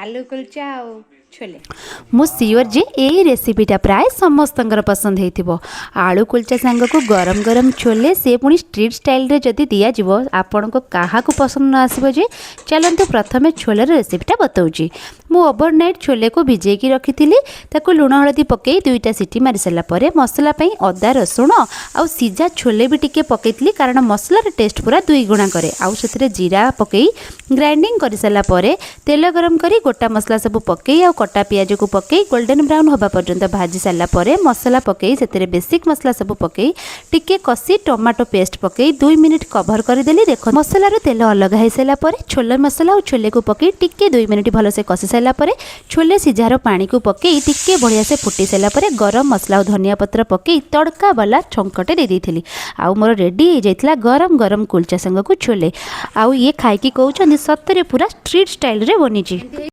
ଆଲୁ କୁଲଚା ଆଉ ଛୋଲେ। ମୁଁ ସିଓର ଯେ ଏଇ ରେସିପିଟା ପ୍ରାୟ ସମସ୍ତଙ୍କର ପସନ୍ଦ ହେଇଥିବ। ଆଳୁ କୁଲଚା ସାଙ୍ଗକୁ ଗରମ ଗରମ ଛୋଲେ, ସେ ପୁଣି ଷ୍ଟ୍ରିଟ୍ ଷ୍ଟାଇଲରେ ଯଦି ଦିଆଯିବ, ଆପଣଙ୍କୁ କାହାକୁ ପସନ୍ଦ ନ ଆସିବ ଯେ? ଚାଲନ୍ତୁ, ପ୍ରଥମେ ଛୋଲେର ରେସିପିଟା ବତାଉଛି। ମୁଁ ଓଭରନାଇଟ୍ ଛୋଲେକୁ ଭିଜେଇକି ରଖିଥିଲି। ତାକୁ ଲୁଣ ହଳଦୀ ପକାଇ ଦୁଇଟା ସିଟି ମାରି ସାରିଲା ପରେ ମସଲା ପାଇଁ ଅଦା, ରସୁଣ ଆଉ ସିଝା ଛୋଲେ ବି ଟିକେ ପକାଇଥିଲି, କାରଣ ମସଲାର ଟେଷ୍ଟ ପୁରା ଦୁଇ ଗୁଣା କରେ। ଆଉ ସେଥିରେ ଜିରା ପକାଇ ଗ୍ରାଇଣ୍ଡିଙ୍ଗ କରିସାରିଲା ପରେ ତେଲ ଗରମ କରି ଗୋଟା ମସଲା ସବୁ ପକାଇ ଆଉ କଟା ପିଆଜକୁ ପକାଇ ଗୋଲ୍ଡେନ୍ ବ୍ରାଉନ୍ ହେବା ପର୍ଯ୍ୟନ୍ତ ଭାଜି ସାରିଲା ପରେ ମସଲା ପକାଇ, ସେଥିରେ ବେସିକ୍ ମସଲା ସବୁ ପକାଇ ଟିକେ କଷି ଟମାଟୋ ପେଷ୍ଟ ପକାଇ 2 ମିନିଟ୍ କଭର କରିଦେଲି। ଦେଖ, ମସଲାରୁ ତେଲ ଅଲଗା ହେଇସାରିଲା ପରେ ଛୋଲେ ମସଲା ଆଉ ଛୋଲେକୁ ପକାଇ ଟିକେ 2 ମିନିଟ୍ ଭଲସେ କଷି ସାରିଲା ପରେ ଛୋଲେ ସିଝାର ପାଣିକୁ ପକାଇ ଟିକେ ବଢ଼ିଆ ସେ ଫୁଟି ସାରିଲା ପରେ ଗରମ ମସଲା ଆଉ ଧନିଆ ପତ୍ର ପକାଇ ତଡ଼କା ବାଲା ଛୁଙ୍କଟେ ଦେଇ ଦେଇଥିଲି। ଆଉ ମୋର ରେଡ଼ି ହେଇଯାଇଥିଲା ଗରମ ଗରମ କୁଲଚା ସାଙ୍ଗକୁ ଛୋଲେ। ଆଉ ଇଏ ଖାଇକି କହୁଛନ୍ତି, ସତରେ ପୁରା ଷ୍ଟ୍ରିଟ୍ ଷ୍ଟାଇଲରେ ବନିଛି।